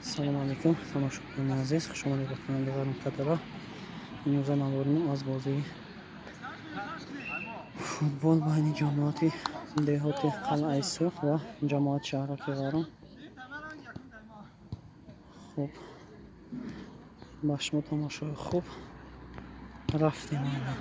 Салому алейкум, тамошобинони азиз, хуш омадед ба канали Ғарм Кадара. Имрӯза навори мо аз бозии футбол байни ҷамоати деҳоти Қалъаи Сурх ва ҷамоати шаҳраки Ғарм. Хуб, ба шумо тамошои хуб. Рафтем ана.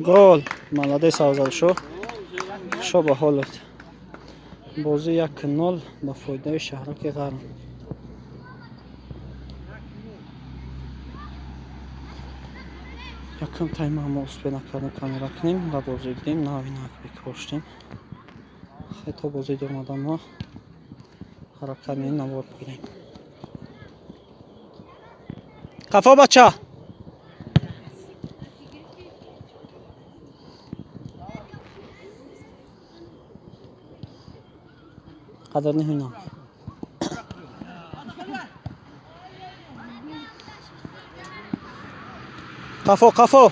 Гол! Молодец, Афзалшо. Хушо ба ҳолат. Бозӣ 1-0 ба фоидаи шаҳраки Ғарм. Якум тайма мо успел накардем камера кунем ва бозӣ дидем, нави нак бекор шудем. Хай, то бозӣ омадан мо ҳаракат менем, навор бигирем. Қафо, бача! Қадрни ҳуйнам. Қафо, қафо!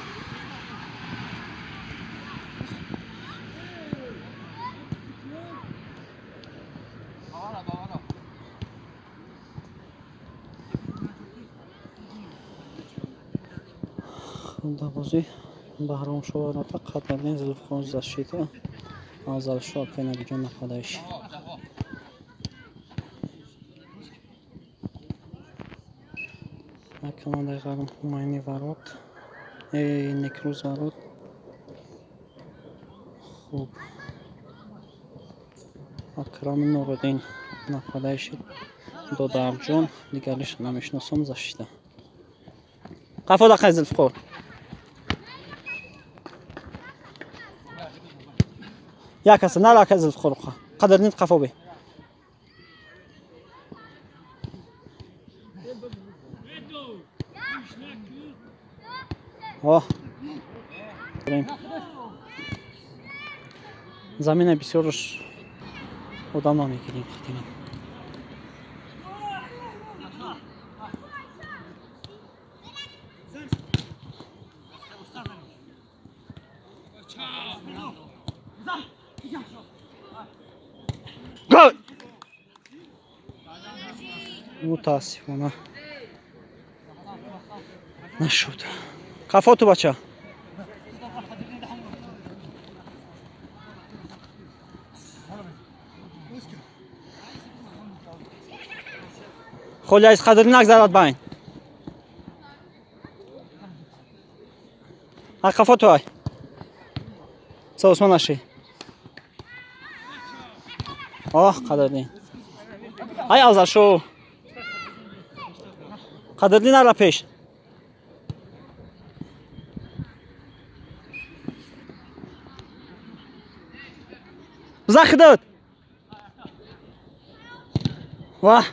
Дар бозӣ Баҳромшо ворота, Қадрдин, Зулфиқор защита, Афзалшо, акай Набиҷон нападаиш. Командаи Ғарм Ҳумайни ворот, Некрӯз ворот. Хуб, Акрами Нуриддин нападаиши, Додарҷон, дигариш намешиносам, защита. Қафо дақай, Зулфиқор. Як ҳаста, нара, акай Зулфиқор. Қадрдин, қафо бе. О, замина бисёрш одам намегирем хатина. Гол! Мутаассифона нашуд. Қафо ту, бача. Холи аз қадри нагзарад байн. Ай, қафо ту, ай. Са Усмон наши. Оҳ, Қадрдин. Ай, Афзалшо. Қадрдин, нара пеш. Захидат. Ваҳ.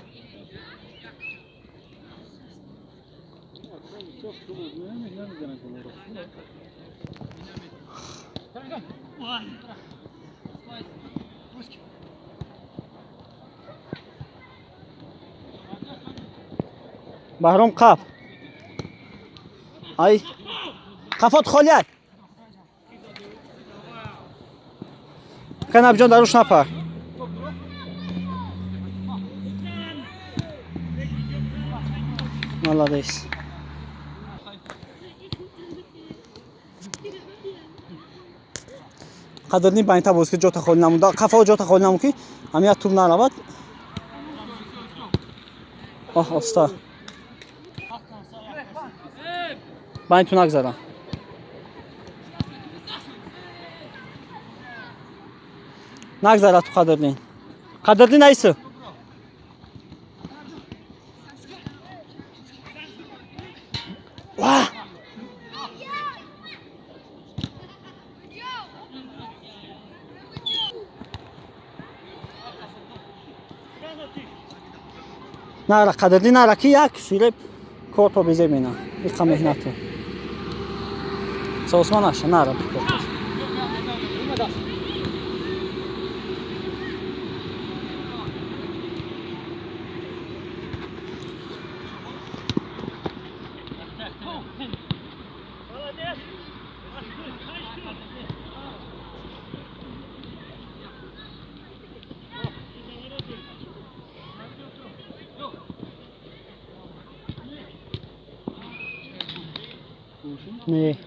Баҳром, қап. Ай. Қафот холӣ ай. Акай Набиҷон, даруш напар. Молодец. Қадрдин, байнта боз ки, ҷота холӣ намуда. Қафо ҷота холӣ намуд, ки ҳамин як туп наравад. Оҳ, оста. Байн ту нагзара. Нагзара ту, Қадрдин. Қадрдин, айси. Ваҳ! Нара, Қадрдин, нара, ки як фиреб корто безеб мена. Иқа меҳнату. Са Усмон наша, нара корто. Не.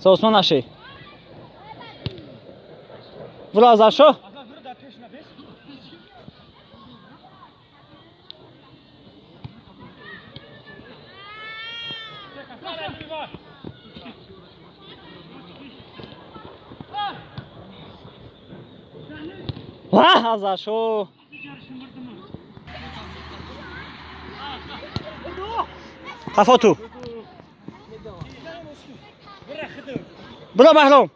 Сосмон наши. Бура Азаршо. Вах, Азаршо. Қафо ту. Бура Баҳром.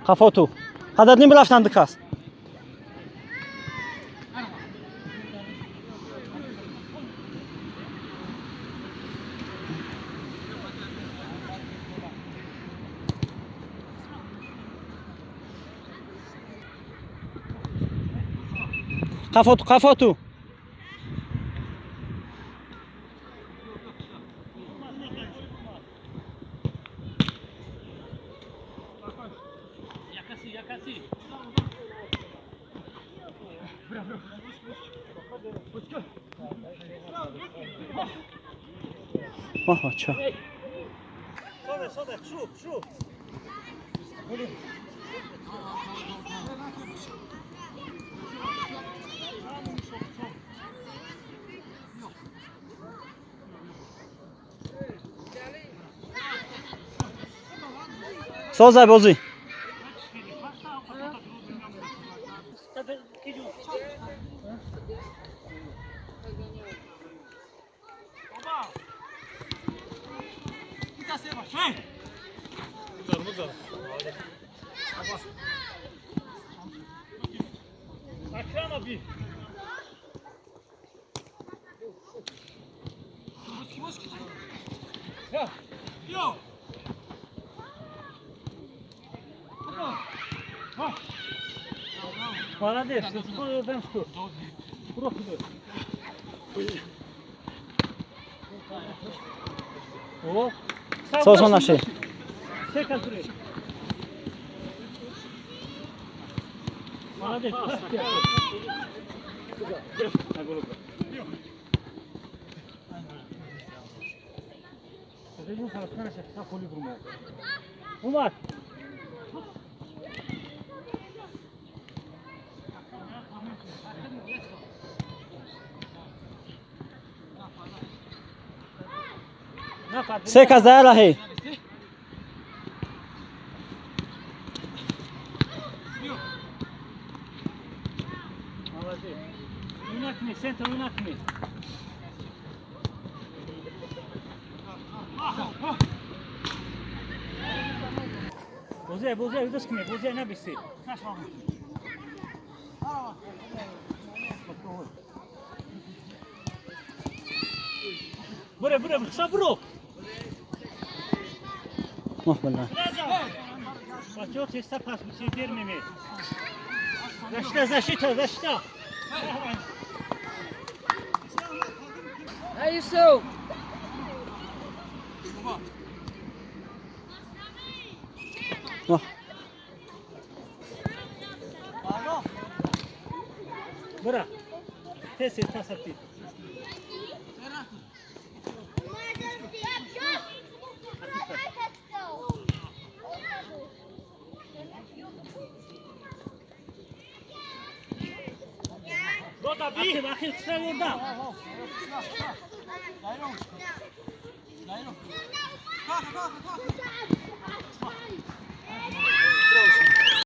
Қафо ту. Қадриддин бирафтанд ду кас. Қафо ту, қафо ту. Вах, бача. Созай бозӣ. Молодец, Созмон наши. Умар. Се кас дар раҳӣ. Воҳ, Защита, защита, защита! Hey Yusuf! Воҳ. Бура! Тез тез пас атди. Ахир, ахир, қисра ёрдам.